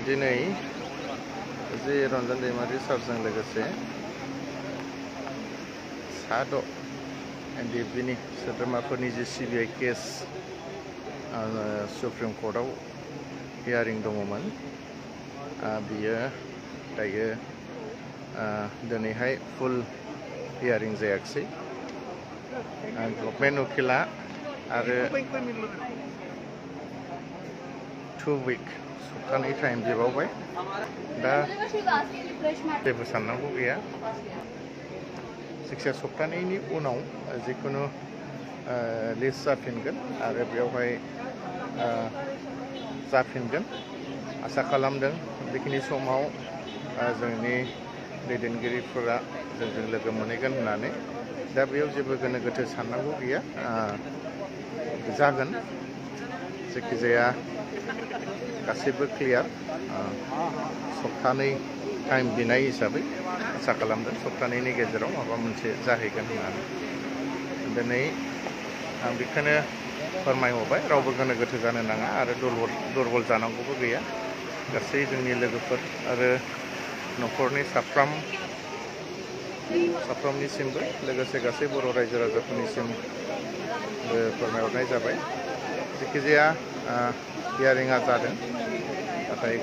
दिनै जे रन्जन दैमारि सारजों लोगोसे सा 6 एनडिएफबिनि सोद्रोमाफोरनि जे सिबिआइ केस सुप्रिम कर्टआव हियारिं दङमोन, बियो दायो दिनैहाय फुल हियारिं जायाखिसै। गभर्नमेन्ट उकिला आरो 2 उइक सप्तानै टाइम बिबावबाय। दा जेबो साननांगौ गैया, जायखिया सप्तानैनि उनाव जिखुनु लिस्ट जाफिनगोन आरो बेवहाय जाफिनगोन। आसा खालामदों बेखिनि समाव जोंनि दैदेनगिरिफोरा जोंजों लोगो मोनहैगोन होननानै। दा बेयाव जेबो गोनो गोथो साननांगौ गैया, जागोन। जायखिजाया गासैबो क्लियार। सप्तानै टाइम बिनाय हिसाबै आसा खालामदों सप्तानैनि गेजेराव माबा मोनसे जाहैगोन होननानै। दिनै आं बेखौनो फोरमायहरबाय, रावबो गोनो गोथो जानो नाङा आरो दुरबल जानांगौबो गैया। गासै जोंनि लोगोफोर आरो न'खरनि साफ्रोमनिसिमबो लोगोसे गासै बर' रायजो राजाफोरनिसिमबो फोरमायहरनाय जाबाय। जायखिजाया हियारिंआ जादों, नाथाय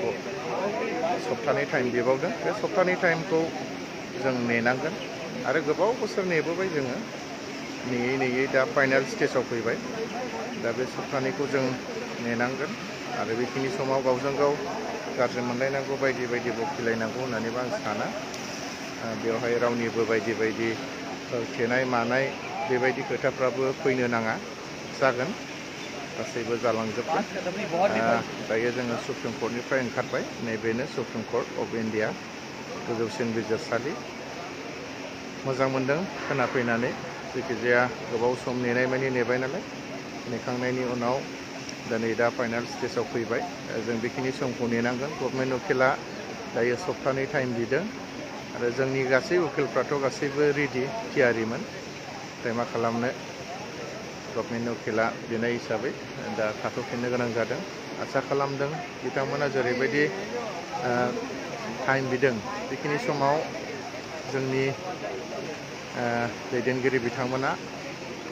सप्तानै टाइम बिबावदों। बे सप्तानै टाइमखौ जों नेनांगोन आरो गोबाव बोसोर नेबोबाय जोङो, नेयै दा फाइनाल स्टेजाव फैबाय। दा बे सप्तानैखौ जों नेनांगोन आरो बेखिनि समाव गावजों गाव गाज्रि मोनलायनांगौ बायदि बखिलायनांगौ होननानैबो आं साना। बेवहाय रावनिबो बायदि होथेनाय मानाय बेबायदि खोथाफ्राबो फैनो नाङा। जागोन, गासैबो जालांजोबगोन। दायो जोङो सुप्रिम कर्टनिफ्राय ओंखारबाय। नैबेनो सुप्रिम कर्ट अफ इन्डिया, गोजौसिन बिजिरसालि। मोजां मोनदों खोनाफैनानै। जायखिजाया गोबाव सम नेनायमानि नेबाय नालाय, नेखांनायनि उनाव दिनै दा फाइनाल स्टेजाव फैबाय। जों बेखिनि समखौ नेनांगोन। गभर्नमेन्ट उकिला दायो सप्तानै टाइम बिदों आरो जोंनि गासै उकिलफ्राथ' गासैबो रेडि, थियारिमोन। नाथाय मा खालामनो, गभर्नमेन्ट उकिला बिनाय हिसाबै दा थाथ'फिननो गोनां जादों। आसा खालामदों बिथांमोना जेरैबायदि टाइम बिदों, बेखिनि समाव जोंनि दैदेनगिरि बिथांमोना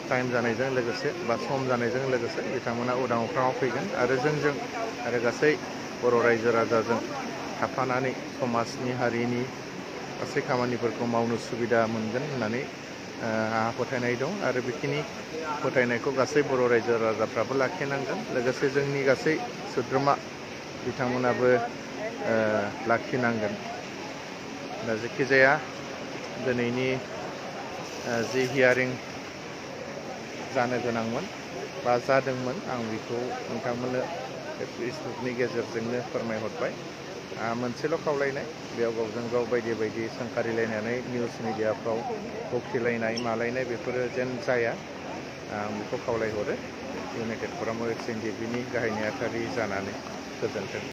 टाइम जानायजों लोगोसे बा सम जानायजों लोगोसे बिथांमोना उदां अख्राङाव फैगोन आरो जोंजों आरो गासै बर' रायजो राजाजों थाफानानै समाजनि हारिनि गासै खामानिफोरखौ मावनो सुबिदा मोनगोन होननानै आंहा फोथायनाय दं आरो बेखिनि फोथायनायखौ गासै बर' रायजो राजाफ्राबो लाखिनांगोन। लोगोसे जोंनि गासै सोद्रोमा बिथांमोनाबो लाखिनांगोन। दा जायखिजाया दिनैनि जि हियारिं जानो गोनांमोन बा जादोंमोन, आं बेखौ नोंथांमोननो फेसबुकनि गेजेरजोंनो फोरमायहरबाय। मोनसेल' खावलायनाय, बेयाव गावजों गाव बायदि सोंखारिलायनानै निउस मिडियाफ्राव बखिलायनाय मालायनाय बेफोरो जेन जाया, आं बेखौ खावलायहरो इउनाइटेड फराम अफ एक्स एनडिएफबिनि गाहाय नेहाथारि जानानै। गोजोन्थों।